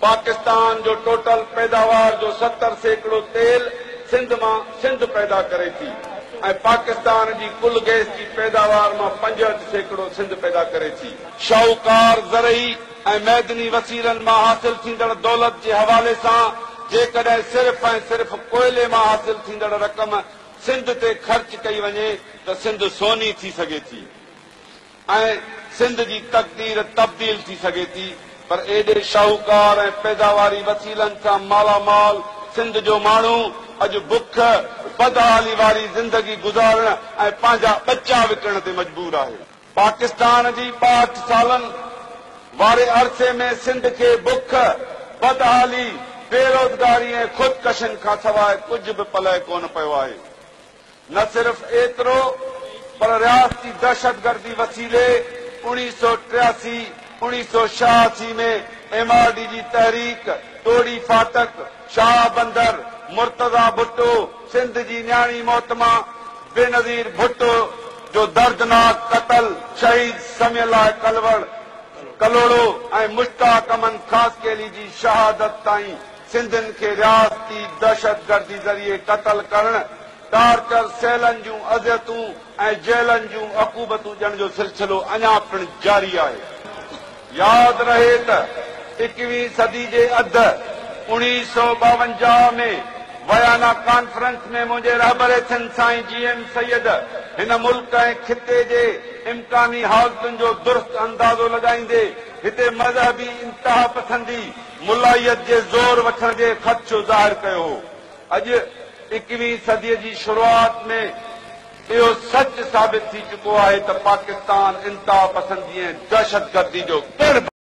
पाकिस्तान जो टोटल पैदावार जो 70% तेल सिंध मां सिंध पैदा करे थी ऐं पाकिस्तान जी कुल गैस जी पैदावार मां 65% सिंध पैदा करे थी। शाहूकार ज़रई ऐं मैदनी वसीलनि मां हासिल थींदड़ दौलत जे हवाले सां जेकॾहिं सिर्फ़ ऐं सिर्फ़ कोयले मां हासिल थींदड़ रक़म सिंध ते ख़र्च कई वञे त सिंध सोनी थी सघे थी ऐं सिंध जी तक़दीर तब्दील थी सघे थी। पर एॾे शाहूकार ऐं पैदावारी वसीलनि सां मालामाल सिंध जो माण्हू अॼु बुख बदहाली वारी ज़िंदगी गुज़ारण ऐं पंहिंजा बच्चा विकिणण ते मजबूर आहे। पाकिस्तान जी 62 सालनि वारे अरसे में सिंध खे बुख, बदहाली, बेरोज़गारी ऐं ख़ुदकशियुनि खां सवाइ कुझु बि पलइ कोन पियो आहे। न सिर्फ़ एतिरो पर रियासती दहशतगर्दी वसीले 1983 1986 में एमआरडी जी तहरीक, टोड़ी फाटक, शाह बंदर, मुर्तज़ा भुट्टो, सिंध जी न्याणी मोहतमा बेनज़ीर भुट्टो जो दर्दनाक कत्ल, शहीद समीउल्लाह कलोड़ो ऐं मुश्ताक अमन खासकेली जी शहादत ताईं सिंधियुनि खे रियासती दहशतगर्दी ज़रिए कत्ल करण, टार्चर सेलनि जूं अज़ियतूं ऐं जेलनि जूं अकूबतूं ॾियण जो सिलसिलो अञा पिणु जारी आहे। यादि रहे त 21वीं सदी जे अध 1952 में वयाना कॉन्फ्रेंस में मुंहिंजे रहबर सिंध साईं जी एम सैयद हिन मुल्क ऐं खिते जे इम्कानी हालतुनि जो दुरुस्त अंदाज़ो लॻाईंदे हिते मज़हबी इंतहा पसंदी मुलायत जे ज़ोर वठण जे ख़दशो ज़ाहिर कयो हो। अॼु 21वीं सदीअ जी शुरूआत में इहो सच साबित थी चुको आहे त पाकिस्तान इंतहा पसंदी ऐं दहशतगर्दी जो गढ़